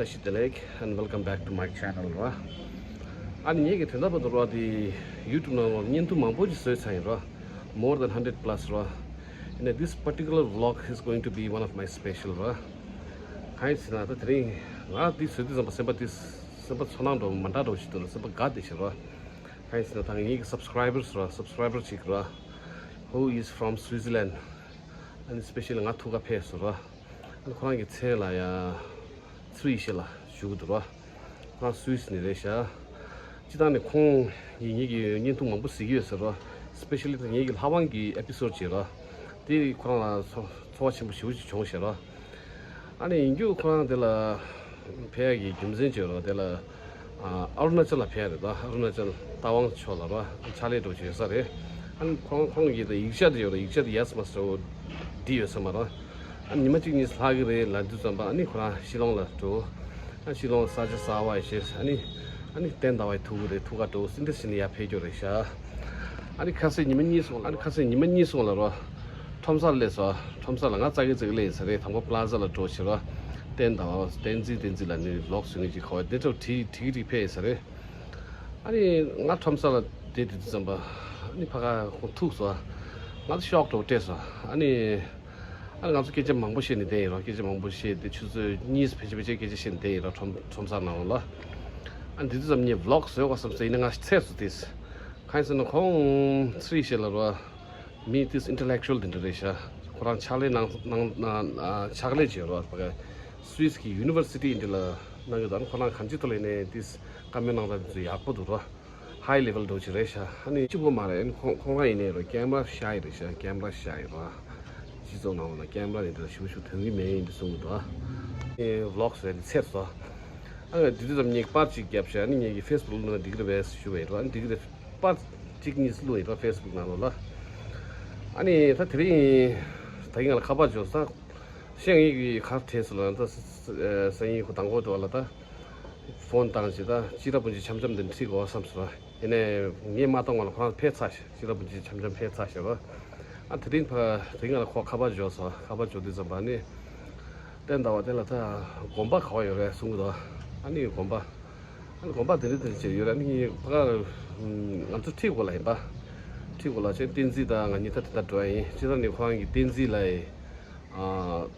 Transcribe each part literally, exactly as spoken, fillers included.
བཀྲ་ཤིས་བདེ་ལེགས། And welcome back to my channel ར། ཨ་ནི་ངེད་ཀྱི་དོན་དག་པ་དུ་ར་དེ་YouTube ནང་ལ་བརྙན་ཐུང་མང་པོ་ཞིག་བཟོས་ཚར་ཡིན་ར། More than hundred plus ར། And this particular vlog is going to be one of my special ར། གང་ཡིན་ཟེར་ན་ད་དེ་རིང་ང་འདི་བཟོས་དུས་ཙམ་པ་སེམས་པ་འདི་སེམས་པ་ཚོར་སྣང་འདྲ་མ་འདྲ་འདྲ་ཞིག་འདུག་ལ། སེམས་པ་དགའ་བདེ་ཞིག་ར། གང་ཡིན་ཟེར་ན་ད་ངེད་ཀྱི་subscribers ར། Subscriber ཅིག་ར། Who is from Switzerland. ཨ་ནི་special ང་ཐུག་ག་ཕེབས་སོང་ར། ཨ་ནི་ཁོ་རང་གི་མཚན་ལ་ཡ་ཚུལ་ཡེ་ཤེས་ལགས་ཞུ་གི་འདུག་ར། ཁོ་རང་སུད་སི་ནས་རེད་ཤག་སྤྱིར་བཏང་ནས་ཁོང་གིས་ངེད་ཀྱི་བརྙན་ཐུང་མང་པོ་གཟིགས་ཀྱི་ཡོད་ཟེར་ར། Specially ད་ངེད་ཀྱི་ལྷ་དབང་གི་episode ཅིག་ར། དེ་ཁོ་རང་ལ་ཚོར་བ་ཆེན་པོ་ཞེ་པོ་ཅིག་བྱུང་ཤག་ར། ཨ་ནི་ཡིན་རྒྱུ་ཁོ་རང་དེ་ལ་ཕེབས་ཡག་གི་རྒྱུ་མཚན་ཅིག་ཡོད་ར། དེ་ལ་ཨ་ཨ་རུ་ན་ཅལ་ལ་ཕེབས་ཡག་རེད། ད་ཨ་རུ་ན་ཅལ་རྟ་དབང་ཕྱོགས་ལ་ར་ཕྱག་ལས་འགྲོ་བྱས་ཡོད་ས་རེད། ཨ་ནི་ཁོང་ཁོང་གིས་ད་ཡིག་ཆ་དེ་ཡོད་ར། ཡིག་ཆ་དེ་ཡས་མ་སོ་འདི་ཡོད་ས་མ་ར། ཨ་ནི་ཉི་མ་གཅིག་གཉིས་ལྷག་གི་རེད་ལབ་དུས་ཙམ་པ་ཨ་ནི་ཁོ་རང་ཤི་ལོང་ལ་འགྲོ། ཨ་ཤི་ལོང་ས་ཆ་གསར་པ་ཡི་ཤེས། ཨ་ནི་ཨ་ནི་བསྟན་ཟླ་བ་ཡི་ཐུག་གི་རེད། ཐུག་ག་འགྲོ་སྲིད་འདི་ཕྱིན་ནས་ཡར་ཕེབས་རྒྱུ་རེད་ཤག་ཨ་ནི་ཁ་སང་ཉི་མ་གཉིས་སོང་། ཨ་ནི་ཁ་སང་ཉི་མ་གཉིས་སོང་ལ་ར། ཁྲོམ་སར་སླེབས་སོང་། ཁྲོམ་སར་ལ་ང་ཙག་གི་ཙག་གི་སླེབས་ཡིན་ས་རེད། དང་པོ་པ་ལ་ཛ་ལ་འགྲོ་བྱེད་ར། བསྟན་ཟླ་བ་བསྟན་འཛིན་བསྟན་འཛིན་ལ་ནི་ལོག་སུ་ངེད་ཀྱི་ཁ་བ་དེ་འདྲ་བྲིས་བྲིས་ཀྱི་བྲིས་ཕེབས་ཡིན་ས་རེད། ཨ་ནི་ང་ཁྲོམ་ས་ལ་བསྡད་དུས་ཙམ་པ་ཨ་ནི་ཕ་ག་ཁོང་ཐུག་སོང་། ང་ཚོ་ཤོག་གྲོགས་སྤྲད་སོང་། ཨ་ནི་ཨ་ནི་ང་ཚོ་སྐད་ཆ་མང་པོ་བཤད་ནས་བསྡད་ཡིན་ར། སྐད་ཆ་མང་པོ་བཤད་དེ་ཆུ་ཚོད་གཉིས་ཕལ་ཆེར་ཕལ་ཆེར་སྐད་ཆ་བཤད་ནས་བསྡད་ཡིན་ར། ཁྲོམ་ཁྲོམ་སར་ནང་ལ། ཨ་ནི་དེ་དུས་ཙམ་ངས་vlog་བཟོས་དགོས་བསམ་སོང་། ཡིན་ན་ང་ཚར་སོང་དེས། གང་ཡིན་ཟེར་ན་ཁོང་ཚུལ་ཡེ་ཤེས་ལགས་ར། མི་དེ་intellectual དེ་འདྲ་རེད་ཤག་ཁོ་རང་ཕྱག་ལས་གནང་གནང་གནང་ཕྱག་ལས་བྱེད་རོགས་པ་སུད་སི་གི་ཡུ་ནི་ཝར་སི་ཊི་འདི་ལ་གནང་གི་འདུག་ཨ་ནི་ཁོ་རང་གང་ཅིའི་ཐོག་ལ་ཡིན་ནའི་དེ་བཀའ་མོལ་གནང་སྟངས་དེ་ཚོ་ཡག་པོ་འདུག་རོ། ཧའི་ལེ་ཝལ་འདྲ་བོ་ཅིག་རེད་ཤག་ཨ་ནི་གཅིག་པོ་མ་རེད། ཨ་ནི་ཁོང་ཁོང་རང་ཡིན་ནའི་རོ་ཀེམ་ར་ཤའི་རེད་ཤག་ཀེམ་ར་ཤའི་རོ། སྤྱི་ཚོགས་ནང་ལ་ཀེམ་ར་དེ་འདྲ་ཞུ་ཞུ་དོན་གྱི་མེད་ཡིན་དུ་གསུང་གི་འདུག་ཨ་ནི་ཝི་ལོག་བཟོས་ནས་ཚར་སོང་། ཨ་ནི་དེ་དུས་ཙམ་ངས་པར་ཅིག་བརྒྱབ་ཤག་ཨ་ནི་ངས་ཀྱི་ཕེ་སི་བུག་ལ་འགྲིག་གི་རེད་པས་ཞུ་བ་ཡིན་རོ། ཨ་ནི་འགྲིག་གི་རེད། པར་གཅིག་གཉིས་བླུགས་ཡིན་པ་ཕེ་སི་བུག་ནང་ལོགས་ལ། ཨ་ནི་ད་དེ་རིང་ད་ཡིན་ང་ལ་ཁ་པར་འབྱོར་ས། ཤེས་ཡོན་གྱི་གར་བྲིས་སོང་ལ་ད་སང་ཉིན་ཁོ་དང་པོ་དུ་བ་ལ་ད་ཕོན་བཏང་བྱས་ད་སྤྱི་ར་པུན་ཅི་འཆམ་འཆམ་དེ་འཁྲིད་དགོས་བསམ་སོང་། ཡིན་ནའི་ངས་མ་གཏོང་བ་ལ་ཁོ་རང་ཕེབས་ཚར་ཤག་སྤྱི་ར་པུན་ཅི་འཆམ་འཆམ་ཕེབས་ཚར་ཤག་ར། ཨ་དེ་རིང་ཕ་དེ་རིང་ང་ལ་ཁོ་ཁ་པར་འབྱོར་སོང་། ཁ་པར་འབྱོར་དུས་ཙམ་པ་ནི། བསྟན་ཟླ་བ་དེ་ལ་ད་དགོན་པ་ག་བ་ཡོད་རེད་གསུང་གི་འདུག་ཨ་ནི་དགོན་པ། ཨ་ནི་དགོན་པ་དེ་འདྲ་དེ་འདྲ་བྱས་ཡོད་རེད། ཨ་ནི་ཕ་ག་ང་ཚོ་ཁྲིད་དགོས་ལ་ཡིན་པ། ཁྲིད་དགོས་ལ་བྱས་བསྟན་འཛིན་དང་ང་གཉིས་ད་དེ་ལྟར་འགྲོ་ཡ་ཡིན། སྤྱིར་བཏང་ནི་ཁོ་རང་གི་བསྟན་འཛིན་ལ་ཡི་ཨ་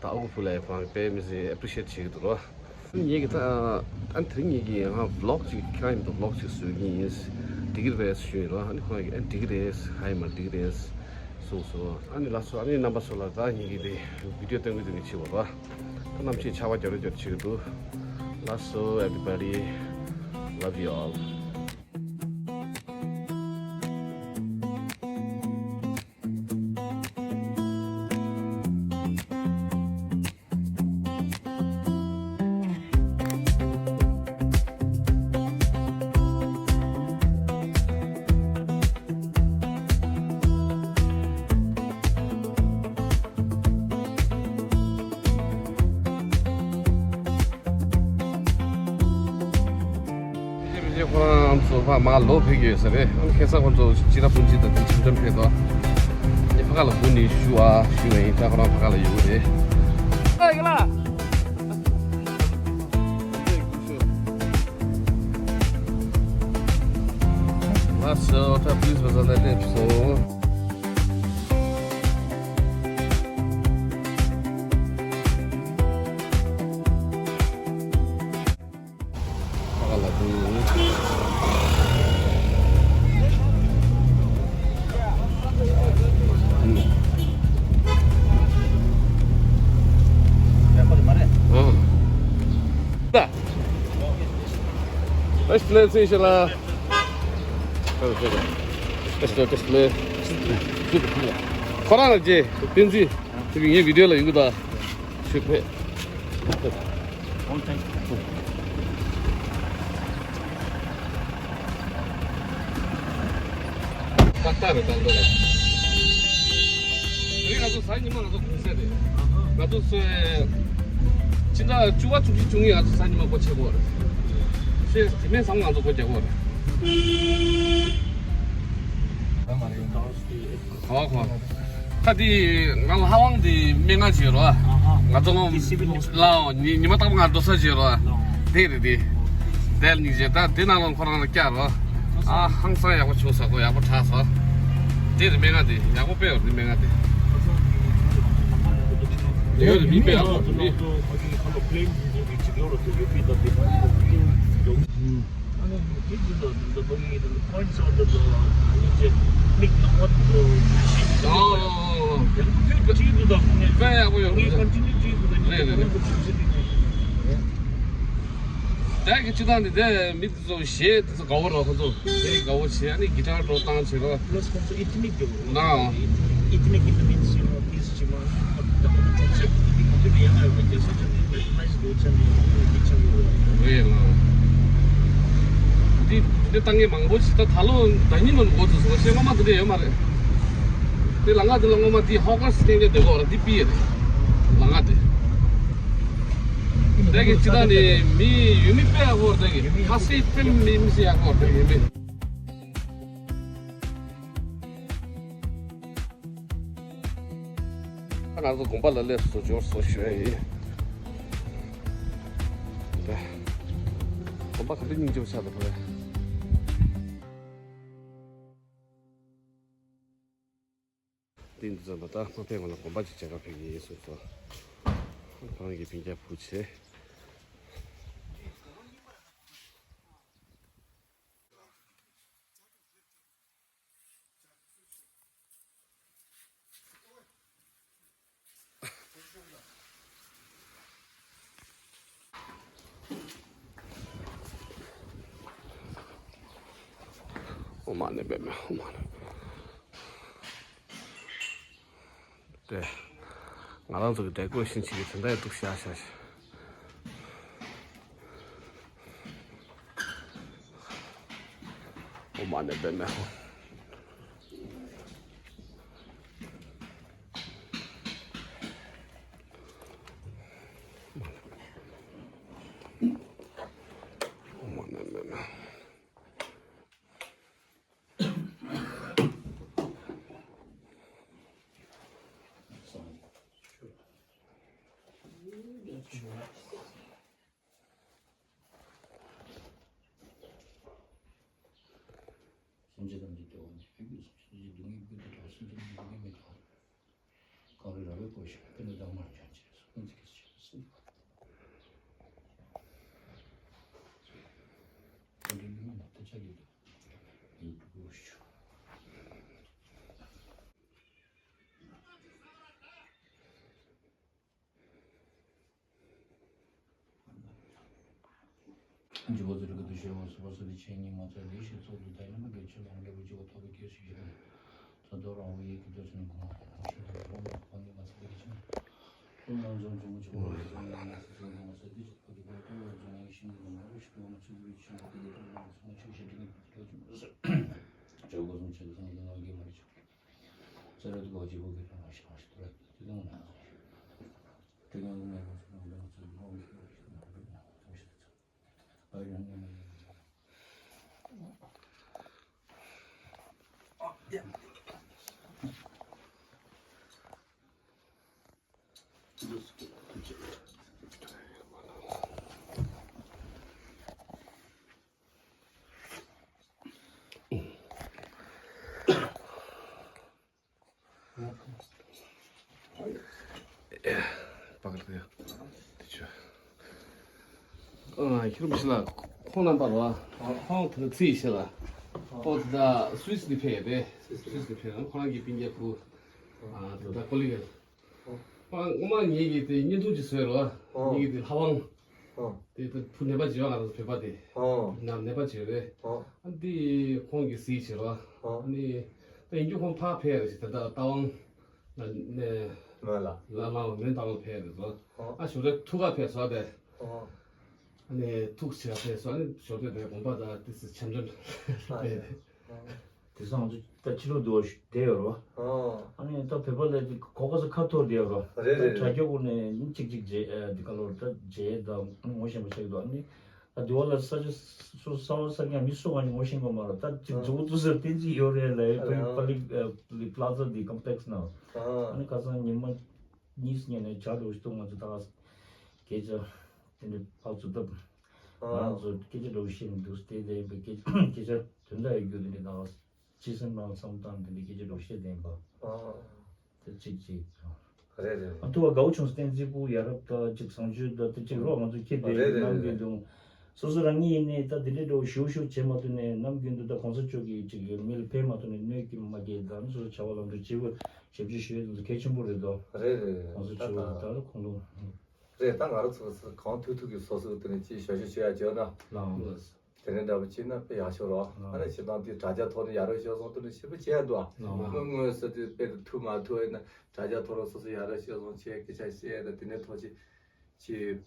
ད་ཨ་ཁུ་ཕུ་ལ་ཡི་ཁོ་རང་དཔེ་མི་སྲིད་ཨེ་པི་རི་ཤི་ཨེ་ཊི་བྱེད་ཀྱི་འདུག་རོ། ངེད་ཀྱི་ད་ཨ་དེ་རིང་ངེད་ཀྱི་ང་ཝི་ལོག་ཅིག་ཁྱེད་རང་ཡིན་དུ་ཝི་ལོག་ཅིག་བཟོ་གི་ཡིན། འགྲིག་གི་རེད་ཞུས་ཡིན་རོ། ཨ་ནི་ཁོ་རང་གིས་ཨ་འགྲིག་གི་རེད། ཧ་ཡི་མ་འགྲིག་གི་རེད་གསུངས་སོང་། ཨ་ནི་ལགས་སོ། ཨ་ནི་རྣམ་པ་ཚོ་ལ་ད་ངེད་ཀྱི་དེ་བི་ཌི་ཡོ་སྟོན་གི་སྟོན་གི་བྱེད་དགོས་རོ། ད་གནམ་གཤིས་ཆར་པ་རྒྱག་རེ་རྒྱག་རེ་བྱེད་ཀྱི་འདུག་ལགས་སོ། Everybody, love you all. ཁོ་རང་ཚོ་ཕ་མ་ལོ་ཕེབས་ཀྱི་ཡོད་ས་རེད། ཁ་སང་ཁོ་ཚོ་སྤྱི་ར་པུན་ཅི་དང་དེ་འཆམ་འཆམ་ཕེབས་དོ། ངས་ཕ་ག་ལ་སྒུག་ནས་བཞུགས་ཨ་བཞུགས་པ་ཡིན། ད་ཁོ་རང་ཕ་ག་ལ་ཡོད་རེད། ལགས་སོ། ད་པུ་ལི་སི་བ་ཟ་ལ་སླེབས་སོང་། ཕ་ག་ལ་འདུག་ཨ། ད། ཨེ་སི་ལེ་སི་ཤ་ལ། ཨེ་སི་ལེ་ཨེ་སི་ལེ། ཁོ་རང་ལ་རྗེ་བསྟན་འཛིན། དེ་བས་ངའི་བི་ཌི་ཡོ་ལ་ཡོང་གི་ད། ཞུ་ཕེ། ཏག་ཏག་རེད་ད་ལྟ་རེད། དེ་རིང་ང་ཚོ་གཟའ་ཉི་མ་ང་ཚོ་གུང་སེང་རེད། ང་ཚོ་སོས་ཕྱི་ཟླ་བཅུ་པ་བཅུ་གཅིག་བཅུ་གཉིས་ང་ཚོ་གཟའ་ཉི་མ་སྒོ་ཕྱེ་གོ་རེད། ཤེས་དེ་མིན་ཚང་མ་ང་ཚོ་སྒོ་རྒྱག་གོ་རེད། ག་བ་ག་བ། ཁ་དེ་ང་ལ་ཧ་ཝང་དེ་སྨན་ཁང་བྱེད་རོགས། ང་ཚོ་ལའོ་ཉི་ཉི་མ་རྟག་པར་ང་འགྲོ་ས་བྱེད་རོགས། དེ་རེད་དེ། དེ་ལ་སྙིང་རྗེ། ད་དེ་ནང་ལ་ཁོ་རང་ལ་བསྐྱར་རོ། ཨ་ཧང་སང་ཡག་པོ་བྱུང་ས་ཁོ་ཡག་པོ་དྲག་སོང་། དེ་རེད་སྨན་ཁང་དེ་ཡག་པོ་དཔེ་ཡོད་རེད་སྨན་ཁང་དེ། ཡོད་རེད་མི་དཔེ་ཡག་པོ་རེད། དཔེ་ཡག་པོ་ཡོད་རེད། རེད་རེད། དེ་གི་སྤྱི་བཏང་དེ་དེ་མི་དེ་ཚོ་གཞས་དེ་ཚོ་དགའ་བོ་རོ། ཁོ་ཚོ་དེ་དགའ་བོ་བྱེད། ཨ་ནི་གི་ཊར་འགྲོ་བཏང་བྱེད་རོ། Plus ཁོང་ཚོ་ethnic དེ་ན་ethnic instruments ཡོད་རོ། ཏིས་ཅི་མ་ད་ཁོང་ཚོ་གྲོང་གསེབ་དེ་ང་ཚོ་ལ་ཡང་ཡོད་པ་རྒྱལ་ས་ཆ་དེ་recognize དགོས་ཆ་ནས་ཡོད་རེད་ལ། འདི་འདི་ལྟ་མཁན་མང་པོ་ཞིག་ད་ད་ལོ་ཟླ་ཉིན་མ་འགོ་ཚུགས་སོང་། ཤེས་སྔོན་མ་དེ་འདྲ་ཡོད་མ་རེད། དེ་ལམ་ཁ་དེ་ལ་སྔོན་མ་དེ་ཧོ་ཀར་སི་སྟེང་ནས་བསྡད་ཀྱི་ཡོད་རེད། འདི་པི་ཡེ་རེད་ལམ་ཁ་དེ། དེ་གི་སྤྱི་བཏང་ནས་མི་ཡུལ་མི་དཔེ་ཡག་པོ་རེད། དེ་གི་ཁ་སི་ཕིལ་མི་མི་སི་ཡག་པོ་རེད་ཡུལ་མི། ང་ཚོ་དགོན་པ་ལ་སླེབས་སོང་། འབྱོར་སོང་ཞུ་ཡ་ཡིན། དགོན་པ་ག་འདྲ་སྙིང་རྗེ་པོ་ཆགས་འདུག་བ། དེ་འདི་ཚོ་ད་ལྟ་མ་ཕེབས་སྔོན་ལ་དགོན་པ་ཅིག་མཇལ་ཁ་ཕེབས་ཀྱི་ཡིན་གསུངས་སོང་། ཁོང་གི་སྤུན་ཀྱག་བུ་ཆེ། ཨོཾ་མ་ཎི་པདྨེ་ཧཱུྃ། ཨོཾ་མ་ཎི། དེ། ང་རང་ཚོ་གི་decoration བྱེད་ཀྱི་དེ་འདྲ་འདུག་ཤག་ཤག་ཤག་ཨོཾ་མ་ཎི་པདྨེ་ཧཱུྃ། ཨོཾ་མ་ཎི་པདྨེ་ཧཱུྃ། སེམས་ཅན་ཐམས་ཅད་སྐྱོབ་པ་ཉིད། ཡོངས་སུ་སྨོན་ལམ་ཀུན་ཏུ་བགྲང་། སེམས་ཅན་ཐམས་ཅད་སྡུག་བསྔལ་ཀུན་ཏུ་སྒྲོལ་བ། སེམས་ཅན་རྣམས་སྡུག་བསྔལ་མེད་པར་སྐྱོབ་པ། གངས་རི་ར་བས་བསྐོར་ཞིང་། ཀུན་ཏུ་བདག་མེད་རྒྱ་ཆེར་གསལ། སྟོང་ཉིད་ཀྱི་ཞིང་གསུམ་དུ། ཀུན་འདུས་ལྷ་མོ་ལ་བསྟོད་ཕྱག་བགྱིའོ། ཡིད་སྤྲུལ་སྐུ་ཞུ། འཇུག་པ་ཚུལ་གྱི་འདུ་ཤེས་འོད་གསལ་བ་སོགས་ཏེ་ཆོས་ཉིད་ངོ་མཚར་ལེགས་བཤད་ཚོགས་དུ་ད་ཡོད་ན་མ་གལ་ཆེ་བའང་ལེགས་པར་འཇུག་པ་ཐོབ་པའི་སྐྱེས་སུ་ཡི་རང་། ད་དོ་རང་བའི་ཡིད་ཀྱི་འདོད་ཆེན་གོང་འོད་ཆེན་པོ་འོད་མ་གོང་ནས་མ་ཚིག་ལེགས་ཆེན། ཀུན་རྣམ་འཇོམས་འཇོམས་མུ་ཆོས་འཁོར་ལོ་འཇོམས་ནས་ངེས་སུ་ཚོལ་ངོ་མཚར་ལྡན་ཞིང་དཔག་ཏུ་མེད་པ་ཀུན་ལ་འཇོམས་ནས་ཤིན་ཏུ་ནོར་བུ་ཞིག་འོད་མ་ཆུ་བུར་ཆེན་པོ་ཀུན་ལས་ཀུན་ལ་འཇོམས་ཆོས་ཀྱི་དྲི་ངད་ཀྱི་ཐོག་ཆུ་མ་ཟད། ཇོ་བོ་གསུམ་ཆེན་པོ་ཚང་གི་ངང་གིས་མ་རིག་ཆོག་ཚེ་རབས་དུ་བ་སྐྱེ་བོ་གི་ཕྲེང་བ་ཞིག་ཞིག་ཏུ་རབ་ཏུ་དེ་དང་ན། དེ་ཡང་ལུང་མེད་པ་ཚུལ་ལུང་ལྡན་ཚུལ་ལུང་གི་ཞིག་ན་རིག་ན་ཐུང་ཞིག་ཚུལ། ཨ་ཡང་ངེས་མེད། ཁྱེད་རང་ཞིག་ལ་ཁོང་རྣམ་པ་རོ། ཁོང་དེ་ཚོ་ཚིག་ཞིག་ལ། ཁོང་དེ་དག་སུད་སི་ནས་ཕེབས་ཡོད་པས། སུད་སི་ནས་ཕེབས་ཡོད། ཁོ་རང་གི་སྤུན་ཀྱག་བུ། དེ་དག་ཀོ་ལི་གལ། ཨ། སྔོན་མ་ངེད་ཀྱིས་དེ་བརྙན་ཐུང་ཅིག་བཟོས་རོ། ཨོ། ངེད་ཀྱིས་དེ་ལྷ་དབང་། ཨོ། དེ་དེ་བུ་ནད་པ་བྱེད་པ་ང་རང་ཚོ་བོད་པ་དེ། ཨོ། ནད་ནད་པ་བྱེད་རེད། ཨོ། ཨ་འདི་ཁོང་གིས་གཟིགས་བྱེད་རོ། ཨོ། ཨ་ནི། ད་ཡིན་རྒྱུ་ཁོང་ཕར་ཕེབས་རེད་ཟེར། ད་ད་རྟ་དབང་། ལ་ནས། མོན་ལ། ལ་ལ་མོན་རྟ་དབང་ཕེབས་རེད་ཟེར། ཨོ། ཨ་ཞོགས་ལས་ཐུག་ག་ཕེབས་སོང་དེ། ཨོ། ཨ་ནི་ཐུག་ཕྱིར་ཕེབས་སོང་། ཨ་ནི་ཞོགས་ལས་དེ་དགོན་པ་དང་ཏི་སི་འཆམ་འཆམ་ཕེབས་རེད། ཨོ། དེང་སང་ང་ཚོ་ད་ཕྱི་ལོགས་འདུག་བསྡད་ཡོད་རེད་བ། ཨོ། ཨ་ནི་ད་བོད་པ་ལ་གོ་སྐབས་ཁ་ཐོར་བསྡད་ཡོད་རེད་བ། རེད་རེད། ད་དྲ་རྒྱ་སྒོ་ནས་གཅིག་གཅིག་མཇལ། ཨ། འདི་ག་ལོར་ད་མཇལ་དང་ངོ་ཤེས་པ་ཆགས་འདུག་ཨ་ནི་ད་འདི་བ་ལ་ས་ཆ་སོ་སོ་ས་ཆ་ག་མི་སུ་གང་ངོ་ཤེས་པ་མ་རེད། ད་ཅིག་ཨོ། མཛུབ་མོ་བཙུགས་ཟེར་བསྟན་གྱི་ཡོད་རེད་ལ། ཨ་པ་ལིག་ཨ་པ་ལིག་པ་ལ་ཛ་འདི་ཀམ་པ་ལེགས་སི་ནང་། ཨོ། ཨ་ནི་ཁ་སང་ཉི་མ་གཉིས་ཉིན་ནས་བྱ་འགྲོ་ཞིག་འདུག་ང་ཚོ་ད་སྐད་ཆ་དེ་འདྲ་ཕར་ཚུར་བཏབ། ང་རང་ཚོ་སྐད་ཆ་འདྲ་བོ་བཤད་ནས་འདུག་དེ་དེ་ཡིན་པའི་སྐད་ཆ་སྐད་ཆ་དོན་དག་ཡོད་རྒྱུ་དེ་འདྲ་དང་། སྤྱི་སེམས་ནང་བསམ་སྟངས་དེ་འདྲའི་སྐད་ཆ་འདྲ་བཤད་བསྡད་པ། ཨ། དེ་གཅིག་གཅིག་རེད་རེད། ཨ་ཐུ་བ་དགའ་བོ་བྱུང་སྟེ་ཙི་པུ་ཡ་རབས་དང་གཅིག་བཟང་སྤྱོད་དང་དེ་གཅིག་རོགས་ང་ཚོ་ཁྱེད་དེ་རེད་རེད་ནམ་རྒྱུན་རེད། དུ། སོ་སོ་རང་ཉིད་ཡིན་ནའི་ད་དེ་འདྲའི་འདྲ་བོ་ཞུ་ཞུ་བྱེད་མ་ཐུབ་ནས་ནམ་རྒྱུན་དུ་ད་གོང་ས་མཆོག་གིས་གཅིག་མི་ལ་ཕན་མ་ཐོགས་ནས་གནོད་སྐྱེལ་མ་སྐྱེལ་དང་སོ་སོ་བྱ་བ་ལམ་འགྲོ་བྱེད་དགོས་ཞབས་ཕྱི་ཞུ་ཡས་དེ་ཚོ་གལ་ཆེན་པོ་རེད་དོ། རེད་རེད་རེད། གོང་ས་ད་མཆོག་ད་ད་ད་ཁོང་ལུང་། རེད། ད་ང་རང་ཚོ་ཚོ་གང་ཐུབ་ཐུབ་ཀྱིས་སོ་སོའི་དེ་ནས་ཅིག་ཞབས་ཞུ་ཞུ་ཡ་བྱོས་ན། ལའང་། དེ་ནས་འདྲ་པོ་བྱས་ན་དཔེ་ཡག་ཤོས་རོ། ཨ་ནི་བྱེད་སྟངས་དེ་དྲ་རྒྱ་ཐོག་ནས་ཡ་རབས་སྤྱོད་བཟང་ཐོག་ནས་ཞེ་པོ་བྱས་འདུག་ཨ། ལའང་། དངོས་དངོས་སུ་དེ་དཔེ་དེ་ཐུག་མ་ཐུག་ཡིན་ན་དྲ་རྒྱ་ཐོག་ནས་སོ་སོ་ཡ་རབས་སྤྱོད་བཟང་བྱས་སྐད་ཆ་བཤད་ད་དེ་ནས་ཐོག་ཅིག་ཅིག་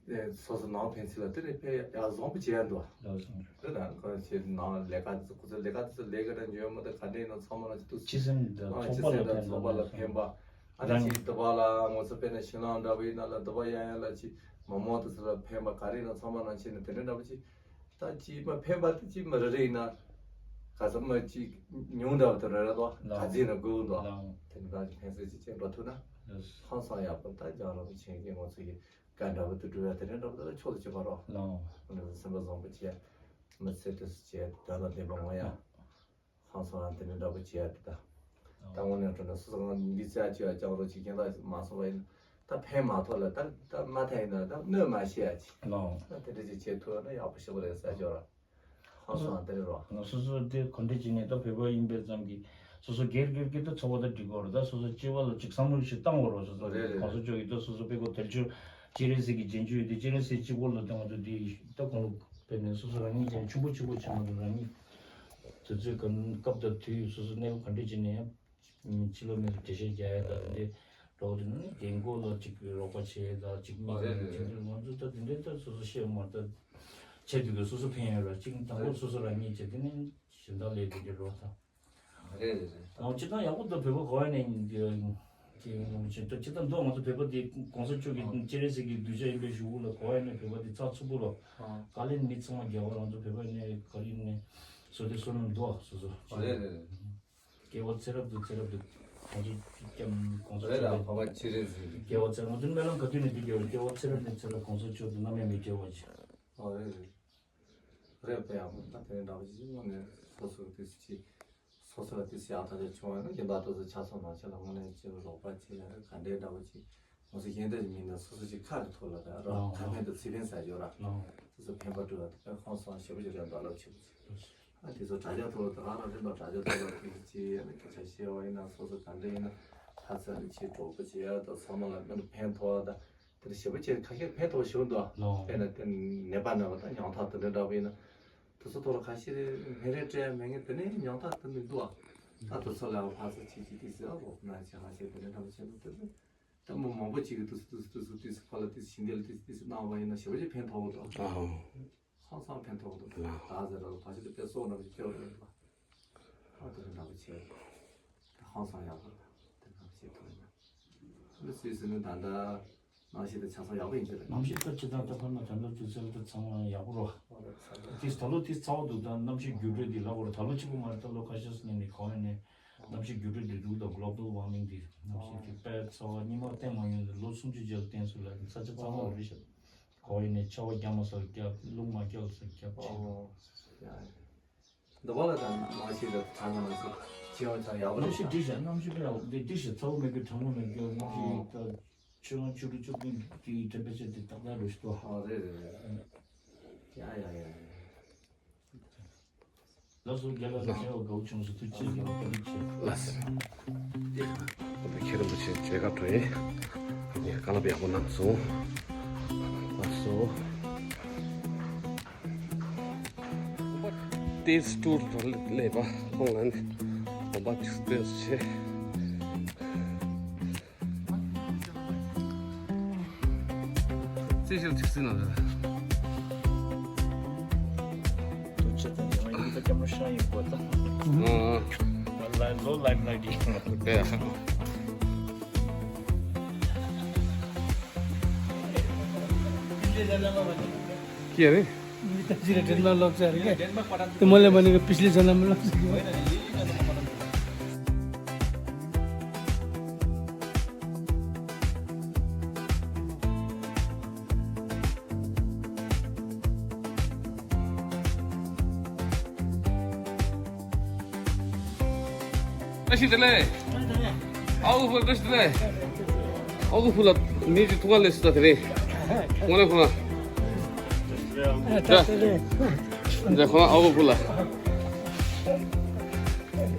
ད་སོ་སོ་ནང་ཕན་ཚུན་ལ་དེ་ནས་དཔེ་ཡག་བཟང་པོ་བྱས་འདུག་ཨ། ལའང་། དེ་ན་གང་བྱས་ནང་ལས་ཀ་དེ་ཚོ་ཁོ་ཚོ་ལས་ཀ་དེ་ཚོ་ལས་ཀ་དང་ཉོན་མོངས་དང་ག་འདྲ་ཡིན་ན་ཚང་མ་ལ་ཅིག་ཏུ་སྤྱི་སེམས་དང་ཨ་ཚོགས་སྤྱི་པ་ལ་སེམས་དང་ཕན་ཚོགས་པ་ལ་ཕན་པ། ཨ་ནི་ཅིག་འདི་པ་ལ་ངོ་ཚ་དཔེར་ན་ཤིང་ལང་འདྲ་བོ་ཡིན་ན་ལ་འདི་པ་ཡང་ཡང་ལ་ཅིག་མི་མང་དེ་ཚོ་ལ་ཕན་པ་ག་རེ་ཡིན་ན་ཚང་མ་ནང་བྱས་ནས་དེ་འདྲ་འདྲ་པོ་ཅིག་ད་ཅིག་མ་ཕན་པ་དེ་ཅིག་མ་རེ་རེ་ཡིན་ན་ག་ས་མ་ཅིག་ཉུང་འདྲ་བོ་དེ་རེ་རེ་དོ་ག་ཚིག་ན་དགོས་འདུག་དེ་འདྲ་ཅིག་ཕན་སེམས་ཅིག་བྱེད་འགྲོ་ཐུབ་ན་ཧང་སང་ཡག་པོ་ད་རྒྱང་རིང་པོ་ཆེན་གྱི་ངོ་ཚ་གི་ག་འདྲ་བོ་དེ་འགྲུབ་ཡ་དེ་འདྲ་འདྲ་བོ་དེ་ལ་ཕྱོགས་སུ་ཆུད་པ་རོ། སེམས་པ་བཟང་པོ་བྱས་མི་ཚེ་དེ་སུ་བྱས་དོན་ལ་བདེན་པ་ངོ་ཡ། ཧང་སང་རང་དེ་འདྲ་འདྲ་པོ་བྱེད་ཡ་དེ་ད། ད་དངོས་གནས་དྲང་གནས་སོ་སོ་གང་འདི་བྱ་བྱེད་ཡ་ཅང་རོ་ཅིག་ཁྱེད་ད་མ་སོང་བ་ཡིན་ད་ཕན་མ་ཐོགས་ལ་ད་ད་མ་ཐན་ཡིན་ན་ད་གནོད་མ་ཤེས་ཡ་ཅིག་ལའང་། ད་དེ་འདྲ་ཅིག་བྱེད་ཐུབ་ན་ཡག་པོ་ཞེ་པོ་རེད་ཟེར་ཅོག་ར། ཧང་སང་དེ་རེད་རོ། ང་སོ་སོ་དེ་ག་འདྲ་བྱས་ནས་ད་བོད་པ་ཡིན་པའི་ཙམ་གྱིས་སོ་སོ་སྒེར་སྒེར་གྱི་ད་འཚོ་བ་ད་འགྲིག་གོ་ར་ད་སོ་སོ་སྤྱི་པ་ལ་ཅིག་བསམ་བློ་ཞིག་བཏང་གོ་ར་སོ་སོ་རེད་རེད་གོང་ས་མཆོག་གིས་ད་སོ་སོ་དཔེ་གོ་དལ་འབྱོར་སྤྱན་རས་གཟིགས་ཀྱི་རྗེས་འཇུག་ཡོད་དེ་སྤྱན་རས་གཟིགས་གཅིག་པོ་ལ་ད་ང་ཚོ་འདི་ད་གོང་ལ། དཔེར་ན་སོ་སོ་རང་ཉིད་ཀྱང་ཆུང་པོ་ཆུང་པོ་བྱེད་མ་ཐུབ་རང་ཉིད་དུས་ཚོད་གང་སྐབས་དང་དུས་སོ་སོ་གནས་བབ་ག་འདྲ་བྱས་ནས་ཡང་ཕྱི་ལོགས་མི་ལ་འགྲེལ་བཤད་རྒྱག་ཡ་དང་འདི་འགྲོ་བ་དེ་ནི་རྒན་རྒོན་ལ་ཅིག་རོགས་པ་བྱེད་ཡ་དང་ཅིག་མི་རེད་རེད་ཅིག་ང་ཚོ་ད་དེ་འདྲའི་ད་སོ་སོ་ཤེས་མ་ད་བྱེད་དུས་ཀྱི་སོ་སོ་ཕན་ཡོད་ར་ཅིག་དང་པོ་སོ་སོ་རང་ཉིད་བྱེད་དེ་ནི་གཞན་དག་ལས་དེ་འདྲའི་རོགས་དང་། རེད་རེད་རེད། ཨོ་སྤྱིར་བཏང་ཡག་པོ་འདུག་བོད་པ་གོ་བ་ནས་ཀྱི་ཀྱི་ངོ་མ་ཆེ་སྤྱིར་བཏང་འདུག་ང་ཚོ་བོད་པ་འདི་གོང་ས་མཆོག་གི་ཨ་སྤྱན་རས་གཟིགས་ཀྱི་གདུལ་བྱ་ཡིན་པའི་གཞུག་གུ་ལ་གོ་བ་ནས་བོད་པ་འདི་ཚགས་ཚུད་པོ་ལ་ཨ་དཀའ་ལས་མི་ཚང་མ་རྒྱག་པ་ང་ཚོ་བོད་པ་ནས་ག་རེ་ནས་བཟོ་དེ་བཟོ་ནམ་འདུག་སོ་སོ་ཨ་རེད་རེད་རེད། སྐྱེ་བ་ཚེ་རབས་དུ་ཚེ་རབས་དུ་གོང་ས་སྐྱབས་གོང་ས་རེད་ལ་མཆོག་བོད་པ་སྤྱན་རས་གཟིགས་ཀྱི་སྐྱེ་བ་ཚེ་རབས་ང་ཚོ་སྨོན་ལམ་ག་དུས་ནས་འདི་སྐྱེ་བ་སྐྱེ་བ་ཚེ་རབས་ནས་ཚེ་རབས་གོང་ས་མཆོག་ཏུ་ནམ་ཡང་མི་སྐྱེ་བ་ཅིག་ཨ་རེད་རེད། རེད་པས་ཡག་པོ་ད་དེ་འདྲ་བ་ཞིག་དངོས་གནས་སོ་སོ་དེ་ཅི་སོ་སོ་ལ་དེ་ཡག་ཐག་ཆོད་བྱུང་བ་ན་ཡིན་པ་ཏོག་ཙམ་ཆ་ཚང་ནང་ཆེ་ལ་དངོས་གནས་ཅི་རོགས་པ་བྱེད་ཡ་རེད་ག་འདྲའི་འདྲ་བ་ཅིག་ང་ཚོ་གཞན་དག་ཅིག་མིན་ན་སོ་སོ་ཅིག་ཁ་རེ་ཐོག་ལ་ར་རོགས་ཨོ་ཁ་ཕན་དང་ཚིག་ཕན་ཟ་ཡོད་ར་ཨོ་སོ་སོ་ཕན་པ་སྤྲོད་ཡ་དེ་དཔེ་ཧང་སང་ཞེ་པོ་ཅིག་རེད་འདུག་རླབས་ཆེ་པོ་ཅིག་ཨ་དེ་ཚོ་དྲ་རྒྱ་ཐོག་ལ་དེ་ག་རང་རེད་འདུག་དྲ་རྒྱ་ཐོག་ལ་དེ་ཅི་ཡ་ནི་སྐད་ཆ་བཤད་བ་ཡིན་ན་སོ་སོ་ག་འདྲ་ཡིན་ན་ཁ་ཚ་རེ་ཆེ་གྲོགས་པོ་བྱེད་ཡ་དང་ཚང་མ་ལ་དཔེ་ཕན་ཐོགས་ཡ་དང་། དེར་ཞེ་པོ་ཅིག་ཁ་ཤས་ཕན་ཐོགས་ཞུ་འདུག་ལོ། དཔེར་ན་དེ་ནད་པ་ན་བ་དང་ཉམ་ཐག་དེ་འདྲ་འདྲ་བོ་ཡིན་ན། དེ་ཚོ་ཐོག་ལ་ཁ་ཤས་སྨན་རིན་སྤྲད་མེད་ངེས་དེ་ནས་ཉམ་ཐག་དེ་འདྲ་འདུག་ད་དེ་ཚོ་ལ་ཕར་ཚུར་ཅིག་ཅིག་ཏིག་ཙི་རོགས་གནང་བྱས་ཁ་ཤས་དེ་འདྲ་འདྲ་བོ་བྱས་འདུག་དེ་ཚོ་ད་མི་མང་པོ་ཅིག་གིས་དེ་ཚོ་དེ་ཚོ་དེ་ཚོ་དེ་ཚོ་ཕར་ལ་ཏིག་ཙི་ཞིང་སྡེ་ལ་ཏིག་ཙི་ཏིག་ཙི་གནང་བ་ཡིན་ན་ཞེ་པོ་ཅིག་ཕན་ཐོགས་འདུག་ཨ་ཧོ། ཧང་སང་ཕན་ཐོགས་འདུག་ད་ཟེར་ར་ཕ་ཤུལ་དུ་དཔེ་སྲོག་ནང་བཞིན་སྐྱོ་རེད་པ། ཨ་དེ་འདྲ་འདྲ་བོ་བྱས། ད་ཧང་སང་ཡག་པོ་དེ་འདྲ་བོ་བྱས་ཐུབ་ཡིན་ན། ཨ་ནི་སུད་སི་ནི་ད་ལྟ་གནམ་གཤིས་དེ་ཆ་ཚང་ཡག་པོ་ཡིན་གྱི་རེད། གནམ་གཤིས་ད་ཇི་ལྟར་ད་ཕར་ན་ད་ལོ་དུས་ཚོད་ད་ཚང་མ་ཡག་པོ་རོ། ཨོ་རེད་ས་རེད། དེ་ད་ལོ་དེ་ཚ་བོ་འདུག་ད་གནམ་གཤིས་འགྱུར་འགྲོས་དེ་ལབ་དགོས་རེད། ད་ལོ་གཅིག་པོ་མ་རེད། ད་ལོ་ཁ་ཤས་སུ་ཉིན་ནས་གང་ཡིན་ནས་གནམ་གཤིས་འགྱུར་འགྲོས་དེ་འདུག་ད་གློ་བལ་ཝར་མིང་དེ་གནམ་གཤིས་དེ་དཔེ་ཚ་བ་ཉི་མ་བསྟན་མ་ཡོང་དུས་ལོ་སུམ་ཅུ་རྗེས་ལ་བསྟན་སོང་ལབ་ས་ཆ་ཚང་མ་རེད་ཤག་གང་ཡིན་ནས་ཆར་པ་རྒྱག་མ་སོང་རྒྱབ་རླུང་མ་རྒྱག་སོང་རྒྱབ་ཆེ། ཨོ་ཡ་ཡ། འདི་བ་ལ་ད་མ་ཤེས་ད་གྲང་ང་ན་ཚོ་ཅི་ཡང་ཆ་ཡག་པོ་རེད་གནམ་གཤིས་ཤག་འགྲིག་ཤག་གནམ་གཤིས་དཔེ་ཡག་པོ་འདི་འགྲིག་ཤག་ཚ་བོ་མེད་གི་གྲང་མོ་མེད་གི་གནམ་གཤིས་ཨོ་ད་ཆུ་ལོང་བཅུ་དྲུག་བཅུ་བདུན་གི་ཊེམ་པེ་ཅར་དེ་ཏག་ཏག་རེད་ཤག་ཏོ། ཨོ་རེད་རེད་རེད། ཡ་ཡ་ཡ་ཡ། ལགས་སོ་རྒན་ལགས་ལ་མཇལ་བ་དགའ་བོ་བྱུང་སོང་། ཐུགས་རྗེ་ཆེ་གནང་བ་བཀའ་དྲིན་ཆེ། ལགས་སོ། མཁན་རིན་པོ་ཆེ་མཇལ་ཁ་འགྲོ་ཡིན། ངས་བཀའ་སློབ་ཡག་པོ་གནང་སོང་། ལགས་སོ། ཏེས་ཊུར་སླེབས་པ་ཁོང་ལ་ནི་དགོངས་པ་ཅིག་སྟོན་ཞེས། རྩིས་ཞིབ་ཅིག་རྩིས་ན་རེད། ཏུ་ཅི་ཏན་ཡང་ཡིན་ད་ཀེམ་ར་ཤ་ཡིན་གོ་ད། ཨ། ལ་ལོ་ལའིམ་ལའིཊ་ཡིན། ཨེ། ཀྱེ་རེད། पिछले जन्म में लोग से आ रहे हैं। तुम्हारे बने के पिछले जन्म में लोग से। བཀྲ་ཤིས་བདེ་ལེགས། ཨ་ཁུ་བུ་བཀྲ་ཤིས་བདེ་ལེགས། ཨ་ཁུ་བུ་ལ་མི་གཅིག་ཐུག་ག་སླེབས་སོང་ད་དེ་རིང་། ཁོང་ལ་ཁོང་ལ། ཨ་ད་དེ་རིང་། འདི་ཁོང་ཨ་ཁུ་བུ་ལ།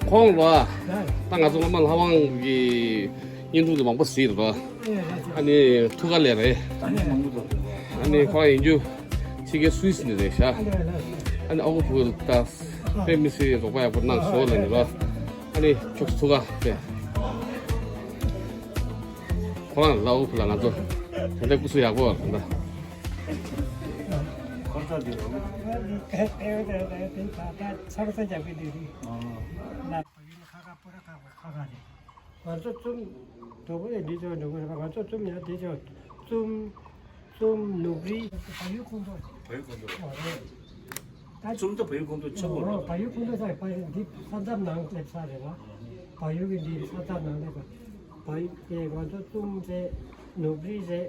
ཁོང་ལ། ད་ང་ཚོ་སྔོན་མ་ལྷ་དབང་གི་བརྙན་ཐུང་དེ་མང་པོ་གཟིགས་རེད་པ། ཨ་ནི་ཐུག་ག་སླེབས་རེད། ཨ་ནི་ཁོ་ཡིན་རྒྱུ་ཕྱི་རྒྱལ་སུད་སི་ནས་རེད་ཤག་ཨ་ནི་ཨ་ཁུ་བུ་ད་དཔེ་མི་སྲིད་རོགས་པ་ཡག་པོ་གནང་སོང་ལབ་ནས་རོ། ཨ་ནི་ཁྱོད་ཚོ་ཐུག་ག་ཕེབས། ཁོ་རང་ལ་ཨ་ཁུ་བུ་ལ་ང་ཚོ་ད་ལྟ་སྐུ་གཟུགས་ཡག་པོ་རེད་ད། ཚང་ས་རྒྱབ་ཀྱི་འདུག་རེད། ང་ཚོ་ཙུམ་འགྲོ་གི་རེད་པ། ང་ཚོ་ཙུམ་ཡང་འདི་ཆོག་འགྲོ་གི་རེད་པ། ང་ཚོ་ཙུམ་ཡང་འདི་ཆོག་ཙུམ། ཙུམ་ནུབ་རི། བལ་ཡུལ་ཁོངས་གཏོགས། བལ་ཡུལ་ཁོངས་གཏོགས། ཨོ་རེད། ད་ཙུམ་ད་བལ་ཡུལ་ཁོངས་གཏོགས་ཆེན་པོ་རེད། ཨོ་བལ་ཡུལ་ཁོངས་གཏོགས་ད་བལ་ཡུལ་འདི་ས་མཚམས་ནང་སླེབས་ས་རེད་པ། བལ་ཡུལ་གྱི་འདི་ས་མཚམས་ནང་སླེབས་པ། བལ་ཡུལ་དེ་ང་ཚོ་ཙུམ་རེད། ནུབ་རི་རེད།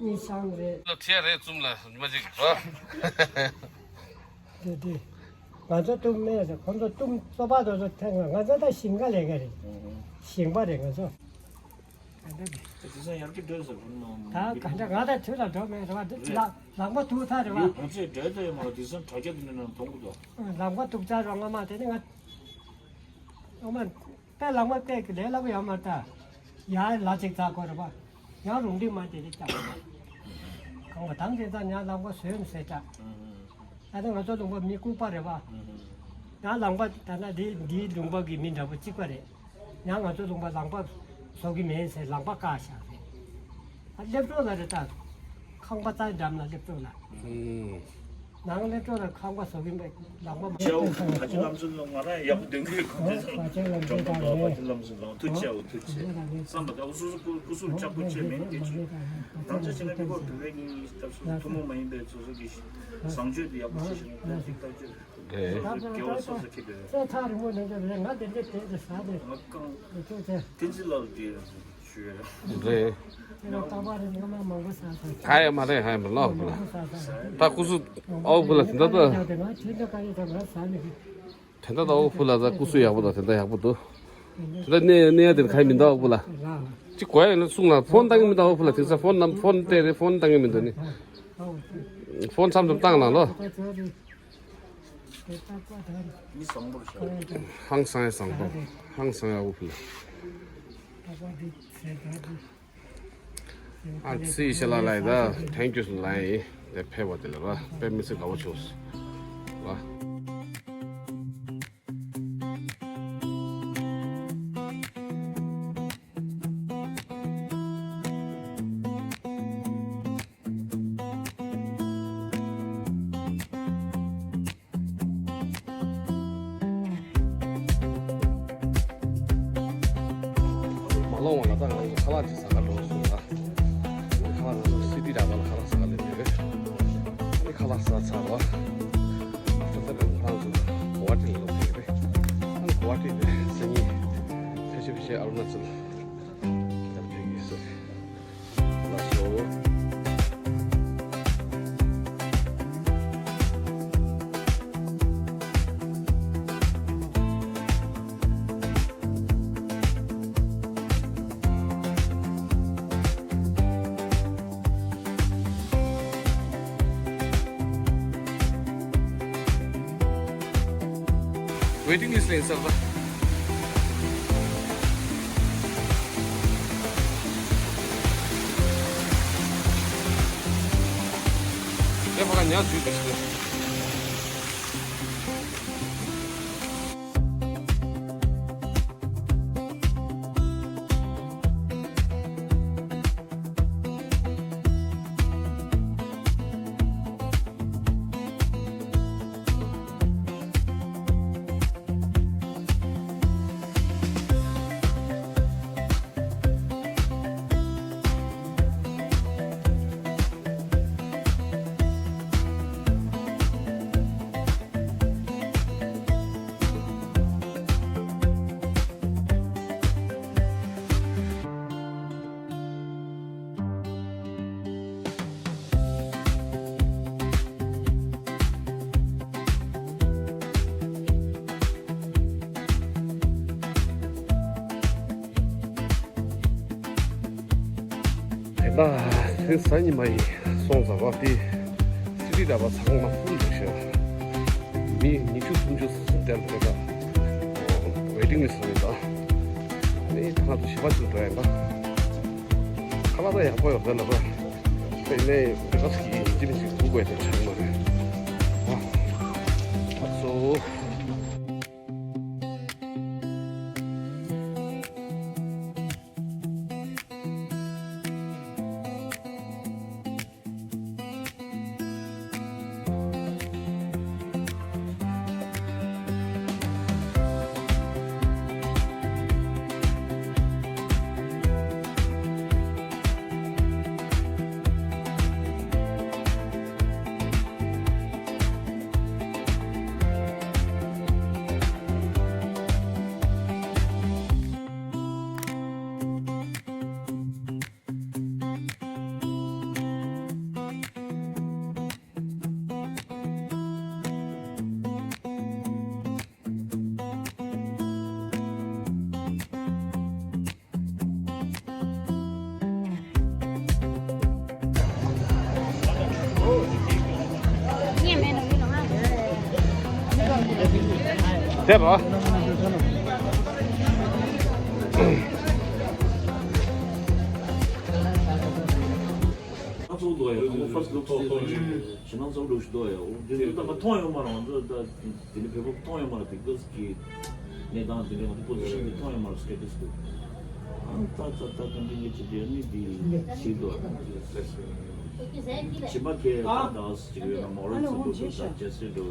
གཉིས་ཤང་རེད། ལ་ཐེ་རེད་ཙུམ་ལ་མ་ཅིག་རོ། དེ་དེ། ང་ཚོ་ཙུམ་མེད་ཟེར་ཁོང་ཚོ་ཙུམ་གཙོ་པ་དེ་ཚོ་ཐེངས་ང་ཚོ་ད་ཞིང་ཁ་ལས་ཀ་རེད། ཞིང་པ་རེད་ང་ཚོ། དེ་ཚོ་ཡར་གྱི་འགྲོས་ཟེར་ཁོང་ནང་། ད་ག་འདྲ་ང་ད་དུས་ལ་འགྲོ་མེད་རེད་བ། འདི་ལ་ལག་པ་ཐུག་ཚར་རེད་བ། ཡོད་གོང་ཚད་འགྲོས་ད་ཡོད་མ་རེད། དེ་ཚོ་དྲ་རྒྱ་དེ་ནས་ནང་མཐོང་གི་འདུག་ལག་པ་ཐུག་ཚར་རེད་བ། སྔོན་མ་དེ་ནི་ང་། སྔོན་མ། པས་ལག་པ་པས་ཀྱི་ལས་སླ་པོ་ཡོད་མ་རེད་ད། ཡང་ལ་ཅིག་ཚ་དགོས་རེད་པ། ཡང་རུང་འགྲིག་མ་དེ་རེད་ཀྱང་། གང་པ་དང་དེ་ཚ་ཡང་ལག་པ་བཟོས་མི་ཟེར་ད། ད་ནི་ང་ཚོ་ལུང་པ་མི་ལྐུགས་པ་རེད་པ། ཡང་ལག་པ་ད་ན་འདི་འདིའི་ལུང་པ་གི་མི་འདྲ་པོ་གཅིག་པ་རེད། ཡང་ང་ཚོ་ལུང་པ་ལག་པ་བཟོ་གི་མེད་ཟེར་ལག་པ་བཀག་བཞག་རེད། ཨ་སླེབས་གྲོགས་ལ་རེད་ད། ཁང་པ་རྩྭའི་འགྲམ་ལ་སླེབས་གྲོགས་ལ། ནང་སླེབས་གྲོགས་ལ་ཁང་པ་བཟོ་གི་མེད་ལག་པ་མ། ཅའོ་ཁ་ཅིག་ལམ་སེང་ལ་ང་རང་ཡག་པོ་འདོན་གི་ཡོད། ཁོང་ཚོས་ཁ་ཅིག་ལམ་སེང་ལ་ཁ་ཅིག་ལམ་སེང་ལ་ཐུགས་རྗེ་ཆེ་ཨོ་ཐུགས་རྗེ་ཆེ། བསམ་པ་ད་འུ་སོ་སོ་སྐུ་སྐུ་གཟུགས་ལྕགས་པོ་བྱས་མིན་དེ་ཆུ་རང་ཅག་བྱས་ན་མི་ཁོ་བོད་པའི་གཉིས་སྐབས་སུ་ཐུན་མོང་མ་ཡིན་པའི་སོ་སོ་གི་བཟང་སྤྱོད་དེ་ཡག་པོ་བྱས་ཤིང་ད་ཅིག་ལྟ་རྒྱུ། རེད། དགེ་བ་སོ་སོ་ཁྱེད་དེ། ཚེ་ཐག་རིང་པོ་ནས་ཀྱང་རེད། ང་དེ་འདྲའི་དེ་འདྲ་ཟ་ནས། ང་རྐང་། ཁྱོད་ཚེ། བསྟན་འཛིན་ལགས་དེ་ཞུ་ཡ། རེད། དེ་ལ་རྟག་པར་རེ་སྔོན་མ་མང་པོ་ཟ་ཟ། ཧ་ཡ་མ་རེད་ཧ་ཡ་མ་ལོག་ལ། ད་སྐུ་གཟུགས་ཨའོ་བུ་ལ་དེ་འདྲ་ད། ང་ཁྱོད་འདྲ་ག་རེ་ད་ང་ཟ་ནས་གི། དེ་འདྲ་ད་ཨའོ་བུ་ལ་ད་སྐུ་གཟུགས་ཡག་པོ་ད་དེ་འདྲ་ཡག་པོ་འདུག་དེ་འདྲ་གནས་གནས་ཡ་དེར་ཁ་ཡ་མི་འདུག་ཨའོ་བུ་ལ། ཅི་གོ་ཡ་ཡིན་ན་གསུང་ལ་ཕོན་བཏང་གི་མི་འདུག་ཨའོ་བུ་ལ། དེང་སང་ཕོན་ནམ་ཕོན་སྤྲད་རེད། ཕོན་བཏང་གི་མི་འདུག་ནི། ཕོན་མཚམས་མཚམས་བཏང་ལ་ལོ། མི་བཟང་པོར་བྱ། ཧང་སང་ཡ་བཟང་པོ། ཧང་སང་ཡ་ཨའོ་བུ་ལ། ཨ་ཙི་ཤ་ལ་ལ་ཡི་ད་ཐེང་ཀྱུ་ལ་ཡི་དེ་ཕེབས་པ་དེ་ལ་ར་དཔེ་མི་སྲིད་དགའ་བོ་བྱུང་སོང་། མ་ལོངས་བ་ལ་ད་ང་ཚོ་ཁ་ལག་ཅིག་ཟ་ག་འགྲོ་སོང་ད། ཁ་ལག་ང་ཚོ་སི་ཏི་ར་བ་ལ་ཁ་ལག་ཟ་ག་སླེབས་ཡོད་རེད། ཨ་ནི་ཁ་ལག་ཟ་ཚར་བ། ཨ་ད་ལྟ་ང་རང་ཚོ་གོ་ཝ་ཊི་ལ་ལོག་ཕེབས་རེད། ཨ་ནི་གོ་ཝ་ཊི་ནས་སང་ཉིན་ཕལ་ཆེར་ཕལ་ཆེར་ཨ་རུ་ན་ཅལ་ལ་ཕེབས་ཀྱི་ཡོད་ས་རེད། ལགས་སོ། ཝེ་ཊིང་ལིསྚ་ལ་ཡིན་ས་རེད་པ། དེ་ཕ་ག་ཉག་འཇུས་ཏེ་ཞིག་ད་ཚེ་གཟའ་ཉི་མ་ཡིན་སོང་ཙང་བ་དེ་སི་ཊི་ལ་བ་ཚང་མ་ཕུལ་འདུག་ཤག་མི་ཉི་ཤུ་སུམ་ཅུ་སུམ་བརྒྱ་ལ་དེ་ད་ཝེ་ཊིང་ལིསི་ཊི་ལ་ཡོད་ད། ནི་ད་ང་ཚོ་ཞིབ་པ་ཞིག་འགྲོ་ཡ་ད། ཁ་ལག་ད་ཡག་པོ་ཡོད་ད་ལ་བ། དེ་ནས་དེ་ག་ཞིག་ཡིན་ཅི་མི་ཞིག་ཐུག་དགོས་དེ་ཆགས་མ་རེད། ཨ། ཨ་ཚོ། དེ་རོ། ང་ཚོ་འདུག་ཡ། ང་ཚོ་first group stage ཞེ་ནང་ཚོ་འགྲོ་ཞིག་འདུག་ཡ། འོ་དེ་ཚོ་ད་མཐོང་ཡོད་མ་རེད། ང་ཚོ་ད་དེ་འདྲ་བོད་པ་མཐོང་ཡོད་མ་རེད། དེ་ག་གི་གནས་སྟངས་དེ་འདྲ་ང་ཚོ་པོ་ཟི་ཤན་དེ་མཐོང་ཡོད་མ་རེད། སི་ཊེ་ཊས་དེ། ཨ་ད་ད་ད་ག་འདྲ་ངས་བྱེད་དེ་ནི་དེ་ཞིག་འདུག་ཡ། ཕྱི་མ་ཁའི་ད་ད་ཅིག་ཡོད་ན་མོ་རལ་ཚོ་འདུག་ད་ཇེ་སི་འགྲོ་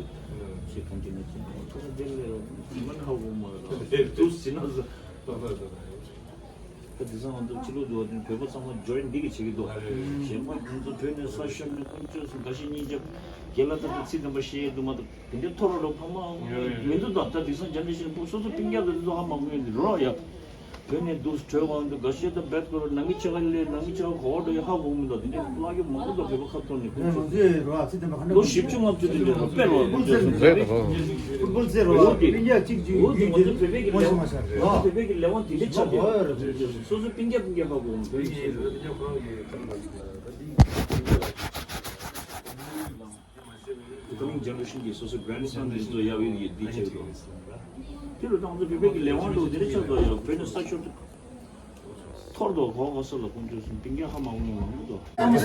ཞིག་ག་འདྲ་ངས་བྱེད་ད་ད་དེ་ལས་མ་ཧ་གོ་མ་རེད། དུ་ཟིན་ན་ཟ། ད་དེང་སང་ང་ཚོ་ཕྱི་ལོགས་འགྲོ་བ་དེ་བོད་པ་ཚང་མ་ཇོ་ཡིན་འདི་གི་བྱེད་ཀྱི་འདུག་གཞན་པ་ང་ཚོ་བོད་ནས་ས་ཤོར་ནས་ཀུན་སྤྱོད་སུ་འགའ་ཞིག་གཉིས་རྒྱབ་རྒན་ལགས་ད་ལྟ་ཚིག་དམ་པ་བཤད་ཡས་འདུག་མ་གཏོགས་དེ་འདྲའི་ཐོ་རོ་རོ་ཕ་མ་མི་འདུག་ད་ད་དེང་སང་ཇེ་ནེ་རེ་ཤན་སོ་སོ་སྤུན་ཀྱག་དང་དེ་ཚོ་ཧ་མ་གོ་ཡས་འདི་རོ་ཡ། བོད་ནས་འདུག་བྲོས་འོང་འདུག་ག་ཤེད་ད་བེད་ཀོ་རོ་ནང་གི་ཆ་ག་ལས་ནང་གི་ཆ་ག་གོ་བ་འགྲོ་ཡ་ཧ་གོ་མི་འདུག་དེ་འདྲའི་བླ་རྒྱུ་མང་པོ་འདུག་བོད་པ་ཁ་ཐོར་ནས་ཀུན་སྤྱོད། ལོ་བཞི་བཅུ་ལྔ་བཅུ་དེ་འདྲ་དཔེ་རོ། རེད་དོ། ཕུར་ཕུར་ཟེར་རོ། འོ་དེ། སྤུན་ཀྱག་གཅིག་འོ་དེ་ང་ཚོ་བོད་པའི་གི་ལས་དབང་། ང་ཚོ་བོད་པའི་གི་ལས་དབང་དེ་འདྲ་ཆགས་ཏེ། སོ་སོ་སྤུན་ཀྱག་སྤུན་ཀྱག་ཧ་གོ་འོང་། བོད་ཡིན་ཟེར་རོ། coming generation གི་སོ་སོ་grandson དེ་ཚོ་ཡག་ཡོད་ཡོད་འདི་བྱེད་དོ། དེ་རུ་ད་ང་ཚོ་བོད་པའི་གི་ལས་དབང་འདྲ་བོ་དེ་འདྲ་ཆགས་འདུག་ཡ། བོད་ནས་ས་ཤོར་ཐོར་དོ་གོ་ག་ས་ལ་ཀུན་སྤྱོད་སུ་སྤུན་ཀྱག་ཧ་མ་གོ་མི་མང་པོ་འདུག་མ་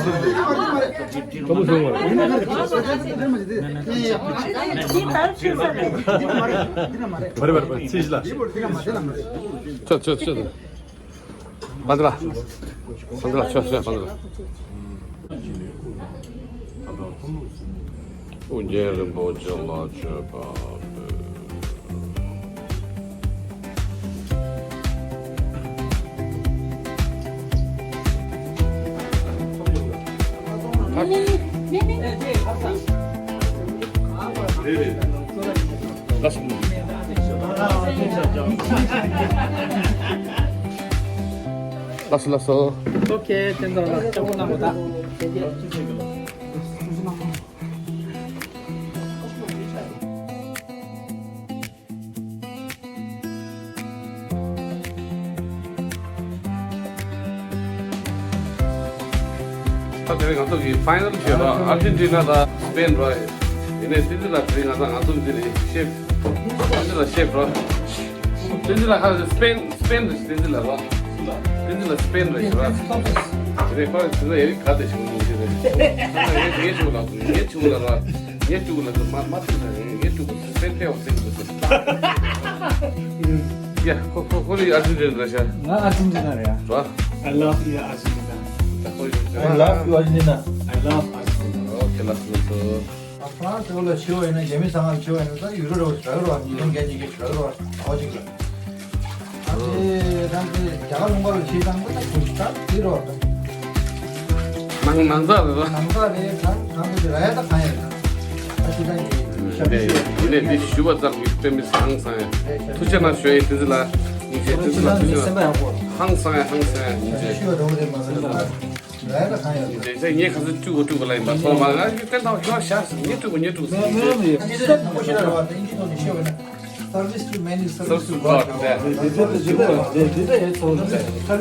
རེད་མ་རེད་མ་རེད། ཚེ་ཞི་ལ། ཆོ་ཆོ་ཆོ། བ་འདི་ལ། བ་འདི་ལ་ཆོ་ཆོ་བ་འདི་ལ། ཨོ་རྒྱན་རིན་པོ་ཆེ་ལ་མཆོད་པ་ཕུལ། ལགས་སོ། ལགས་སོ། ལགས་སོ། ཨོ་ཁེ། བསྟན་ཚོགས་ལ་སྤྲོ་པོ་གནང་དགོས་ད། ད་དེ་རིང་ང་ཚོ་གི་ཕའི་ནལ་བྱས་ར། ཨར་ཇེན་ཊི་ན་དང་སི་པེན་ར། ཡིན་ནའི་བསྟན་འཛིན་ལགས་དེ་རིང་ང་ཚོ་ང་ཚོ་འདི་ནས་ཤེབ། བསྟན་འཛིན་ལགས་ཤེབ་ར། བསྟན་འཛིན་ལགས་ཁ་སི་པེན། སི་པེན་རེད། བསྟན་འཛིན་ལགས་ར། བསྟན་འཛིན་ལགས་སི་པེན་རེད་ཟེར་ར། དེ་ནས་ཁོ་དེ་ཚོ་ཡ་རིགས་ག་དེ་བྱུང་ཡིན་ཟེར་རེད། ངས་ངས་བྱུང་ལ་ངས་བྱུང་ལ་ར། ངས་བྱུང་ལ་ཟེར་མ་མ་ཐུག་ཟེར། ངས་བྱུང་སི་པེན་ཕེ་བ་ཟེར་གི་འདུག་ཟེར། ཡ་ཁོ་ཁོ་ཁོ་རེ་ཨར་ཇེན་ཊི་ན་རེད་ཤག་ང་ཨར་ཇེན་ཊི་ན་རེད་ཡ། ར། I love you Argentina. ད་ཁོ་ཡོད་ཟེར། I love you Argentina. I love Argentina. ཨོ་ཁེ། ལགས་སོ། ཨ་ཧྥ་རན་སི་འོག་ལ་ཆེ་བ་ཡིན་ན། རྒྱ་མི་ས་ཁང་ཆེ་བ་ཡིན་ན་ད་ཡུ་རོ་རོ་ཞིག་རོ། ཉིས་སྟོང་བརྒྱ་ཉིས་བརྒྱ་ཞིག་རོ། ཨོ་ཅིག་ལ། ཨ་ཙི་ད་ཙི་རྒྱ་གར་ལུང་པ་ལ་ཆེ་དང་པོ་ད་གོ་ཞིག་ད་དེ་རོ། ནང་ནང་ཚགས་རེད་རོ། ནང་ཚགས་རེད། ད་གང་གོ་དེ་ར་ཡ་ད་གང་ཡ་རེད་ད། ཨ་ཙི་ད་ཡིན་ཞབས་ཞུ་ཡ་རེད། ཡིན་ནས་འདི་ཞུ་བ་ཙམ་གྱིས་དཔེ་མི་སྲིད་ཧང་སང་ཡ། ཐུགས་རྗེ་གནང་ཞུ་ཡ་ཡིན། བསྟན་འཛིན་ལགས། སྙིང་རྗེ། བསྟན་འཛིན་ལགས་ཐུགས་རྗེ་གནང་། ཧང་སང་ཡ་ཧང་སང་ཡ། སྙིང་རྗེ། ཞབས་ཞུ་ཡ་རོ་རེད་མ་ཟེར་ན། ངས་ཁ་སང་ཅུ་གོ་ཅུ་གོ་ལ་ཡིན་པ་སོང་མ། ང་གི་བསྟན་དང་ཁྱོད་ཤ་ངས་ཅུ་གོ་ངས་ཅུ་གོ་ཟེར། Service to many, service to God. Service to God. Service to God.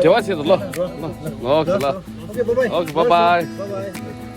འབྲེལ་བ་བྱེད་དོ་ལོ། ལོ། ལོ། ལོ། Okay, bye bye. Okay, bye bye. Bye bye.